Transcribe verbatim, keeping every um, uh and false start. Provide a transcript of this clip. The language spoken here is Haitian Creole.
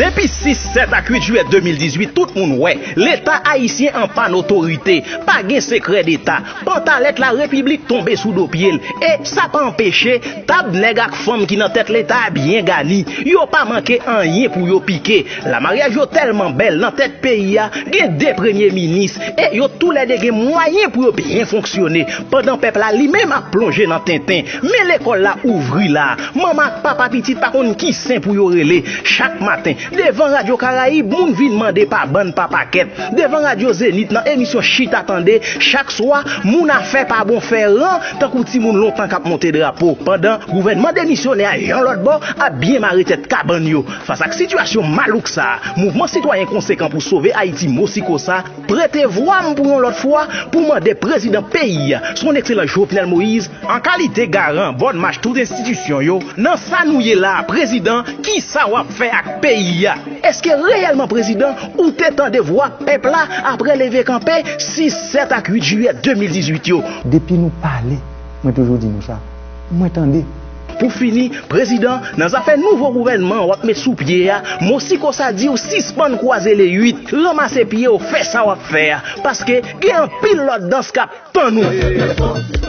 Depi sis, sèt ak uit jiyè de mil dizuit, tout moun wè Leta ayisyen an pàn otorite. Pa gen sekrè deta. Pantalèt larepiblik tonbe sou do pye l. E sa pa anpeche tab nèg ak fanm ki nan tèt Leta a byen gani. Yo pa manke anyen pou yo pike. Lamaryaj yo tèlman bèl nan tèt peyi a, gen de premye minis. E yo toulède gen mwayen pou yo byen fonksyone. Pandan pèp la li menm ap plonje nan tenten. Men lekòl la ouvri la. Manman ak papa pitit pa konn ki sen pou yo rele. Chak maten, devan Radyo Karayib, moun vin mande pa bann pa pakèt. Devan Radyo Zenith, nan emisyon Chita Tande, chak swa, moun afè pa bon fè ran, tankou timoun lontan k ap monte drapo. Pandan gouvènman demisyonè a yon lòt bò ap byen mare tèt kabann yo. Fas ak sitiyasyon malouk sa a, Mouvman Sitwayen Konsekan pou Sove Ayiti, Mosikosa, prete vwa m pou yon lòt fwa pou mande prezidan peyi a, Son Ekselans Jovenel Moïse, an kalite garan bòn mach tout enstitisyon yo, nan sa nou ye la a, prezidan, kisa w ap fè ak peyi a? Èske reyèlman, prezidan, ou te tande vwa pèp la apre leve kanpe sis, sèt ak uit jiyè de mil dizuit yo? Depi nou pale, mwen toujou di nou sa, mwen tande. Pou fini, prezidan, nan zafè nouvo gouvènman w ap met sou pye a, Mosikosa di w sispann kwaze lewit, ranmase pye w, fè sa w ap fè a, paske gen anpil lòt dans k ap tann ou.